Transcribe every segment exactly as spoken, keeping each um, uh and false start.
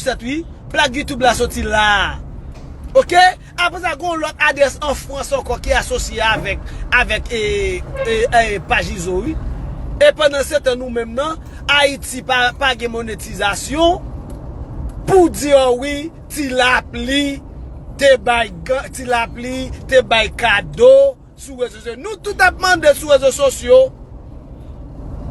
Sèt, wi. Plak YouTube la soti la. Oke? Apre sa, gen yon lòt adrès an Frans ankò ki asosye avèk, avèk, e, e, e, paj Izo, wi. E pandan se tan, nou menm nan, Ayiti pa, pa gen monetizasyon. Pou di, o wi, Ti Lapli te bay gan, Ti Lapli te bay kado sou rezo sosyo. Nou tout ap mande sou rezo sosyo.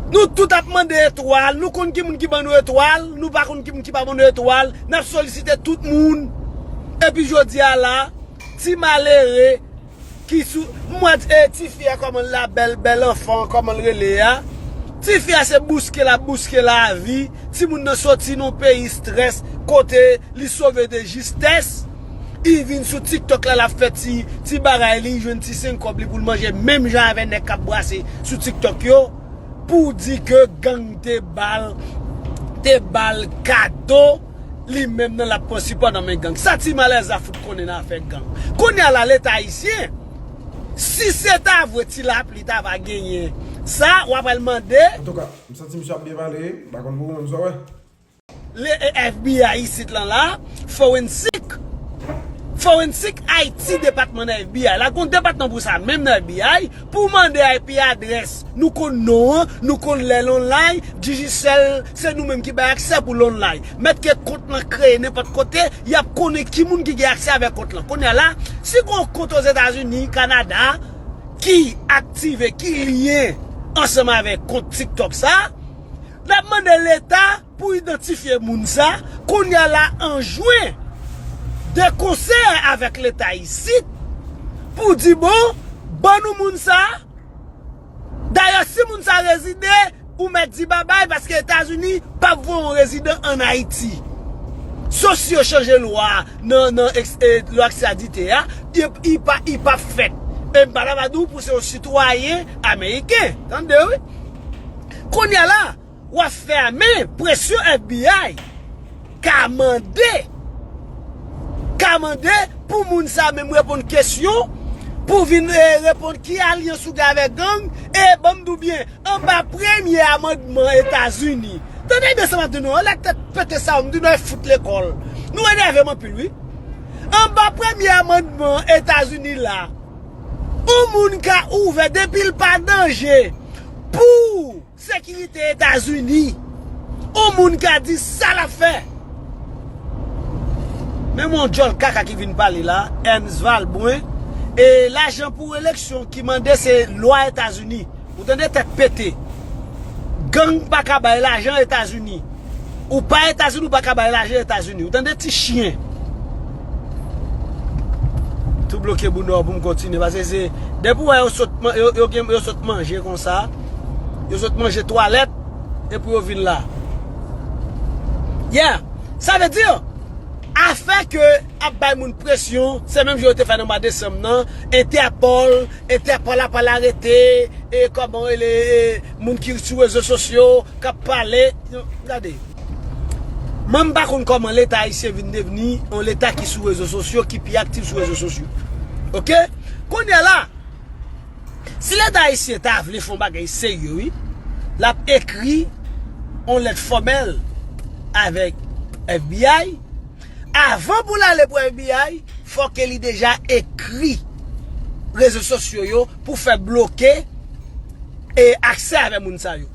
Nou tout ap mande etwal. Nou konn ki moun ki ban nou etwal. Nou pa konn ki moun ki pa ban nou etwal. N ap solisite tout moun. Epi jodi a la, ti malere ki sou, m wè, e, ti fi a kòman l la, bèl, bèl anfan, kòman l rele a. Ti fi a se bouske l ap bouske lavi. Timoun nan soti nan peyi strès, kote li sove de jistès. Li vin sou TikTok la, l ap fè ti, ti bagay li, jwenn ti senk kòb li pou l manje, menm jan avè nèg k ap brase sou TikTok yo, pou di ke gang te ba l, te ba l kado, li menm nan l ap pran sipò nan men gang. Sa ti malèz la fout konnen nan afè gang. Kounye a la, Leta ayisyen, si se ta vre Ti Lapli ta va genyen sa, w ap al mande. Antouka, m santi misye ap byen pale, m pa konn pou ou menm sa w wè. Le, e, F B I isit lan la, forensik. Forensik Ayiti, depatman nan F B I la. Gon depatman pou sa, menm nan F B I, pou mande I P adrès. Nou konn non an, nou konn lè l online, Digicel, se nou menm ki bay aksè pou l online. Mèt ke kont lan kreye nenpòt kote, y ap konnen ki moun ki gen aksè avèk kont lan. Kounye a la, si gon kont Ozetazini, Kanada, ki aktive, ki lye ansanm avèk kont TikTok sa, n ap mande Leta pou idantifye moun sa, kounye a la an jwen, de konsè avèk Leta isit, pou di, bon, ban nou moun sa. Dayè, si moun sa rezide, ou mèt di babay, paske Etazini p ap voye yon rezidan ann Ayiti. Sof si yo chanje lwa nan, nan eks-, e, lwa ekstradite a, li, li pa, li p ap fèt. E m pa ta va di w pou se yon sitwayen ameriken, tande wi. Kounye a la, w ap fèmen presyon F B I ka mande, ka mande pou moun sa menm reponn kesyon, pou vin, e, reponn ki alyans ou gen avèk gang, e ban m di w byen, anba premye amandman Etazini. Tande byen sa m ap di nou an, lè tèt pete sa yo, m di nou al fout lekòl. Nou enève m anpil, wi. Anba premye amandman Etazini la, yon moun ka ouvè depi l pa danje pou sekirite Etazini. Yon moun ka di sa l ap fè. Men yon djòl kaka ki vin pale la, Ernst Valbrun, e lajan pou eleksyon ki mande se lwa Etazini. Ou tande tèt pete. Gang pa ka bay lajan Etazini. Ou pa Etazini, ou pa ka bay lajan Etazini. Ou tande ti chyen. Tou bloke bounda w pou m kontinye. Paske se, depi w wè yo sot, man- yo, yo, gen- yo sot manje konsa, yo sot manje twalèt, epi yo vin la. Yeah. Sa vle di, afè ke ap bay moun presyon, se menm jan yo te fè nan mwa desanm nan, Entèpòl, Entèpòl ap al arete, e kòman rele, e moun ki sou rezo sosyo, k ap pale. Gade. Mwen m pa konn kòman Leta ayisyen vin devni yon Leta ki sou rezo sosyo, ki pi aktif sou rezo sosyo. Oke? Kounye a la, si Leta ayisyen ta vle fè yon bagay serye, wi, l ap ekri yon lèt fòmèl avèk F B I. Avan pou l ale pou F B I, fò ke li deja ekri rezo sosyo yo pou fè bloke, e, aksè avè moun sa yo.